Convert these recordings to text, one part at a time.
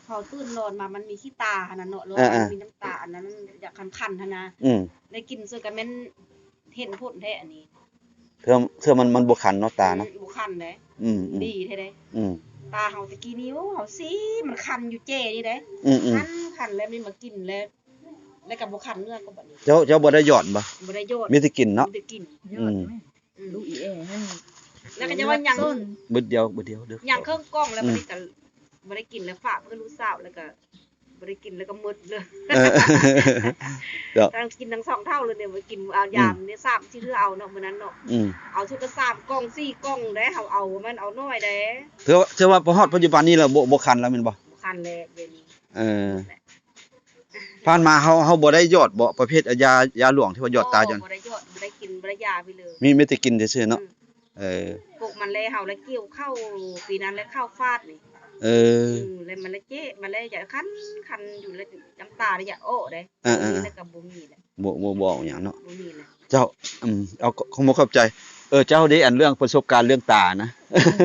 ເຂົາຕື່ນນອນມາ ມັນມີຂີ້ຕາຫັ້ນນະເນາະ ຫຼືວ່າ ເອີໆ ມັນມີນ້ຳຕາອັນນັ້ນ ຢາກຄັນໆຫັ້ນນະ ອືມ ໄດ້ກິນເຊິ່ງກະແມ່ນເຫັນຜົນແທ້ອັນນີ້. ເທື່ອ ເທື່ອມັນ ມັນບໍ່ຄັນເນາະ ຕາເນາະ ອືມ ບໍ່ຄັນເດ້ ອືມໆ ດີແທ້ເດ້ ອືມ ຕາເຮົາແຕ່ກີ້ນີ້ ໂອ້ ເຮົາຊີມັນຄັນຢູ່ແຈນີ້ເດ້ ອືມໆ ຄັນ ຄັນ ແລ້ວມີມາກິນແລ້ວ ແລ້ວກະບໍ່ຄັນເໜືອກວ່າບັດນີ້. ເຈົ້າ ເຈົ້າບໍ່ໄດ້ຢອດບໍ່? ບໍ່ໄດ້ຢອດ ມີແຕ່ກິນເນາະ ມີແຕ່ກິນ ອືມ ອືມ ລູກອີແອຫັ້ນ ແລ້ວກະຈະວ່າຍັງ ເບິດດຽວ ເບິດດຽວເດີ ຍັງເຄິ່ງກ່ອງແລ້ວ ອືມ ບັດນີ້ກະບໍ່ໄດ້ກິນແລ້ວ ຝາກເພື່ອນລູກສາວ ແລ້ວກະບໍ່ໄດ້ກິນ ແລ້ວກະໝົດເລີຍ ເຈົ້າ ທັງກິນທັງສອງເຖົ້າເລີຍນີ້ ບໍ່ກິນເອົາຢາມນີ້ ອືມ ສາມສີ່ເທື່ອເອົາເນາະ ມື້ນັ້ນເນາະ ອືມ ເອົາຊຸດລະສາມກ່ອງສີ່ກ່ອງເດ້ ເຮົາເອົາ ມັນເອົາໜ້ອຍເດ້. ຖືວ່າ ຖືວ່າພໍຮອດປັດຈຸບັນນີ້ແລ້ວ ບໍ່ ບໍ່ຄັນແລ້ວແມ່ນບໍ່? ບໍ່ຄັນແລ້ວດຽວນີ້ ເອີ ໝົດແລ້ວ. ຜ່ານມາເຮົາ ເຮົາບໍ່ໄດ້ຢອດບໍ່ ປະເພດຢາ ຢາຫຼວງທີ່ວ່າຢອດຕາ ບໍ່ ຢອດ ບໍ່ໄດ້ຢອດ ບໍ່ໄດ້ກິນ ບໍ່ໄດ້ຢາໄປເລີຍ ມີ ມີແຕ່ກິນຊື່ໆເນາະ ອືມ ເອີ ປົກມັນແລ້ວ ເຮົາລະກ່ຽວເຂົ້າປີນັ້ນ ແລ້ວເຂົ້າຟາດນີ້ ເອີ ອືມ ແລ້ວມັນລະເຈັບ ມັນລະຢາກຄັນ ຄັນຢູ່ ແລ້ວນ້ຳຕາລະຢາກອອກເດ້ ເອີໆ ແລ້ວກະບໍ່ມີແລ້ວ ບໍ່ ບໍ່ ບໍ່ອອກຫຍັງເນາະ ບໍ່ມີແລ້ວ ເຈົ້າ ອືມ ເອົາ ຂອບ ຂອບໃຈ ເອີ ເຈົ້າເດ ອັນເລື່ອງປະສົບການເລື່ອງຕານະ ອືມ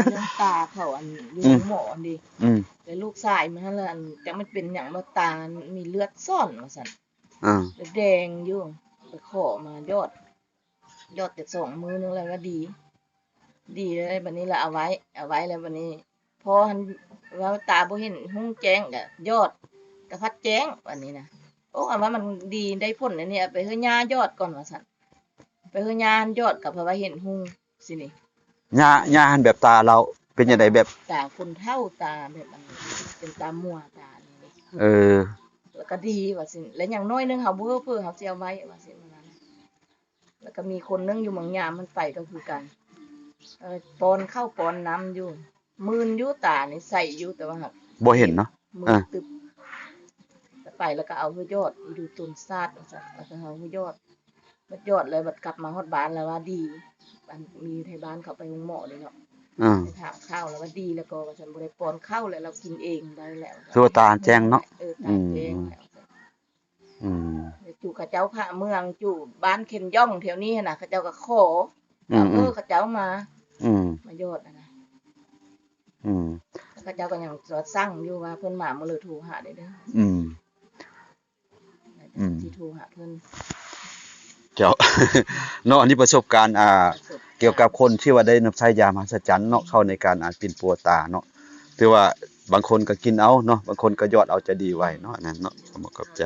ເລື່ອງຕາເຂົາ ອັນ ຢູ່ ອືມ ໂຮງໝໍຫັ້ນເດ ອືມ ແລ້ວລູກຊາຍມາຫັ້ນລະ ອັນ ຈັກມັນເປັນຫຍັງບໍ່ ຕາມີເລືອດຊ້ອນວ່າຊັ້ນ ອ່າ ແລ້ວແດງຢູ່ ໄປຂໍມາຢອດ ຢອດແຕ່ສອງມື້ໜຶ່ງແລ້ວວ່າດີ ດີແລ້ວ ບັດນີ້ລະເອົາໄວ້ ເອົາໄວ້ແລ້ວບັດນີ້ ພໍຫັ້ນວ່າຕາບໍ່ເຫັນຮຸ່ງແຈ້ງກະຢອດ ກະພັດແຈ້ງ ບັດນີ້ນະ ໂອ້ ອັນວ່າມັນດີໄດ້ຜົນແນວນີ້ ເອົາໄປໃຫ້ຍ່າຢອດກ່ອນວ່າຊັ້ນ ໄປໃຫ້ຍ່າຢອດກະເພາະວ່າເຫັນຮຸ່ງ ຊິນີ້ ຍ່າ ຍ່າຫັ້ນແບບຕາລາວເປັນຈັ່ງໃດ ແບບຕາຄົນເຖົ້າ ຕາແບບອັນ ເປັນຕາມົວ ຕາອັນນີ້ ເອີ ແລ້ວກະດີວ່າຊັ້ນ ແລ້ວຫຍັງໜ້ອຍໜຶ່ງເຮົາບໍ່ເຫີເຜີ ເຮົາຊິເອົາໄວ້ວ່າຊັ້ນ ແລ້ວກະມີຄົນໜຶ່ງຢູ່ເມືອງຍາມ ມັນໄປກະຄືກັນ ເອີ ປ້ອນເຂົ້າປ້ອນນ້ຳຢູ່ ມື່ນຢູ່ ຕານີ້ໃສຢູ່ ແຕ່ວ່າຫາກບໍ່ເຫັນເນາະ ມື ອ່າ ຕຶບ ແລ້ວໄປແລ້ວກະເອົາເຮືອຢອດຢູ່ຕົ້ນສາດວ່າຊັ້ນ ແລ້ວກະເອົາເຮືອຢອດ ບັດຢອດແລ້ວບັດກັບມາຮອດບ້ານແລ້ວວ່າດີ ອັນມີໄທບ້ານເຂົາໄປໂຮງໝໍເດ້ເນາະ ອ່າ ໄປຖາມຂ່າວແລ້ວວ່າດີແລ້ວກໍວ່າຊັ້ນ ບໍ່ໄດ້ປ້ອນເຂົ້າແລ້ວ ລາວກິນເອງໄດ້ແລ້ວ ຄືວ່າຕາແຈ້ງເນາະ ເອີ ຕາແຈ້ງແລ້ວ ອືມ ອືມ ແລ້ວຈຸເຂົາເຈົ້າພະເມືອງ ຈຸບ້ານເຄັນຢອງແຖວນີ້ຫັ້ນນະ ເຂົາເຈົ້າກໍຂໍ ອືມໆ ເອີ ເຂົາເຈົ້າມາ ອືມ ມາຢອດຫັ້ນນະ ອືມ ເຂົາເຈົ້າກໍຍັງສັ່ງຢູ່ວ່າເພິ່ນມາມື້ລະໂທຫາໄດ້ເດີ ອືມ ອືມ ຊິໂທຫາເພິ່ນ ເຈົ້າ ເນາະ ອັນນີ້ປະສົບການ ອ່າ ປະສົບການ ກ່ຽວກັບຄົນທີ່ວ່າໄດ້ນຳໃຊ້ຢາມະຫັດສະຈັນເນາະ ເຂົ້າໃນການ ອ່າ ປິ່ນປົວຕາເນາະ ຖືວ່າບາງຄົນກໍກິນເອົາເນາະ ບາງຄົນກໍຢອດເອົາ ຈະດີໄວເນາະ ອັນນັ້ນເນາະ ຂອບໃຈ.